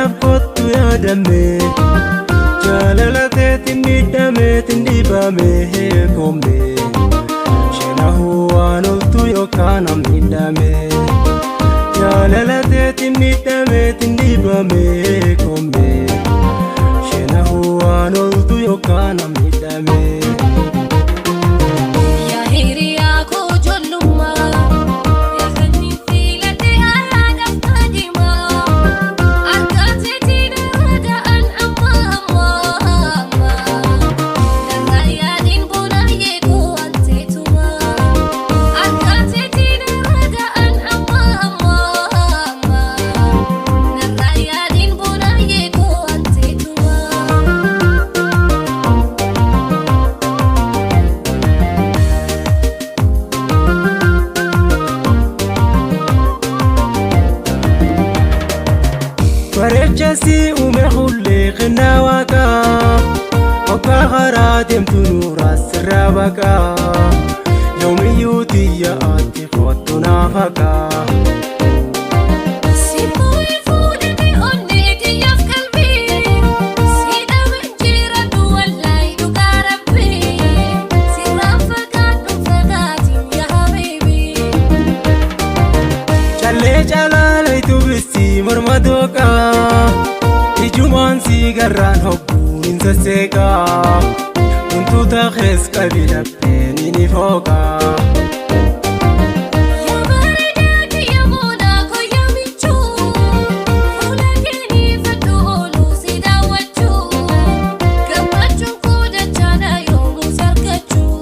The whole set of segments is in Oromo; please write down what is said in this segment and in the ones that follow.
Dabinaaf kottu yaadame jaalala teetiin miidhameetiin dhibame koome shenahuu waan oltu yookaan miidhame jaalala teetiin miidhameetiin dhibame koome shenahuu waan oltu yookaan miidhame. Yaa hiriyaa koo ijoollummaa, yaa sanyiin filadhe har'aadhaaf kaadhimaa, harka keetiin raada'an amma amma amma, narraa yaadiin bonaayyee koo anteetumaa, harka keetiin raada'an amma amma amma, narraa yaadiin bonaayyee koo anteetumaa. Bareecha si uume hullee kennaa waaqaa hoggaa karaa deemtu nuuraa sirraa baqaa yoomiyyuu tiyya ati kottu naaf haqaa. Simboo fuudhanii onnee kiyyaaf qalbii siidhame jiraatu wallaahi dhugaa rabbii sirraan fagaadhu fagaatiin yaa habiibii. Callee calaalaytu bisii morma dooqaa ijumaan si garraan hogguun hin sesseeqaa wantoota kees qabi lapheen ni fooqaa. Yaa bareedaa kiyya moonaa koyyaa michuu fuula keenii fadhu ooluu si daawwachuu gammachuun koo dachaadha yoomuu si argachuu.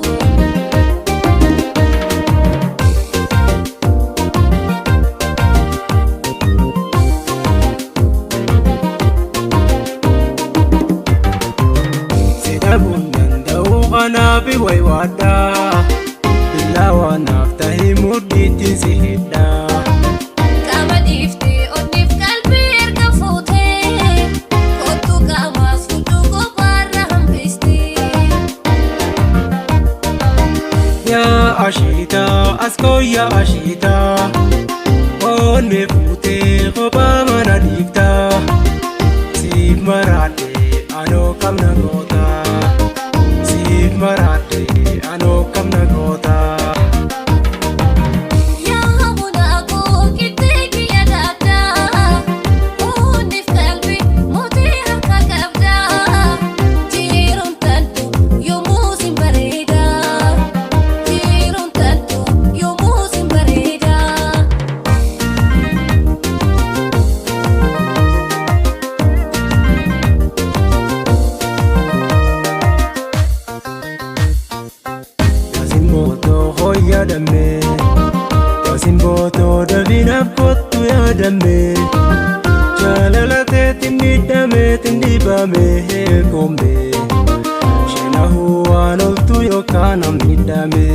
Si dhabuun danda'uu kanaaf waywaadhaa billaa waanaaf tahii mudhiitti si hidhaa. Qaama dhiiftee onniif qalbii erga fuutee kottu qaamaas fuudhu kophaarra hambistee. Yaa ashiitaa as kooyyaa ashiitaa onnee fuutee kophaa mana dhiiftaa siif maraadhee anoo qabna gootaa siif maraadhee anoo qabna gootaa. Yaa bunaa koo qixxee kiyya daaddaa onniif qalbii mootii harka qabdaa jiruun tantu yommuu sin bareedaa jiruun tantu yommuu sin bareedaa. Yaasin bootoo hooyyaadame yaasin bootoo dabinaaf kottu yaadame jaalala teetiin miidhameetiin dhibame koome shenahuu waan oltu yookaan miidhame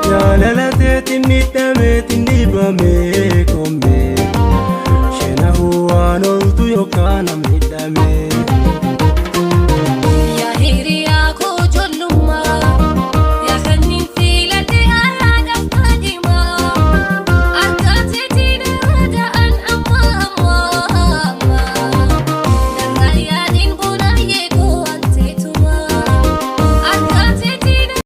jaalala teetiin miidhameetiin dhibame koome shenahuu waan oltu yookaan miidhame.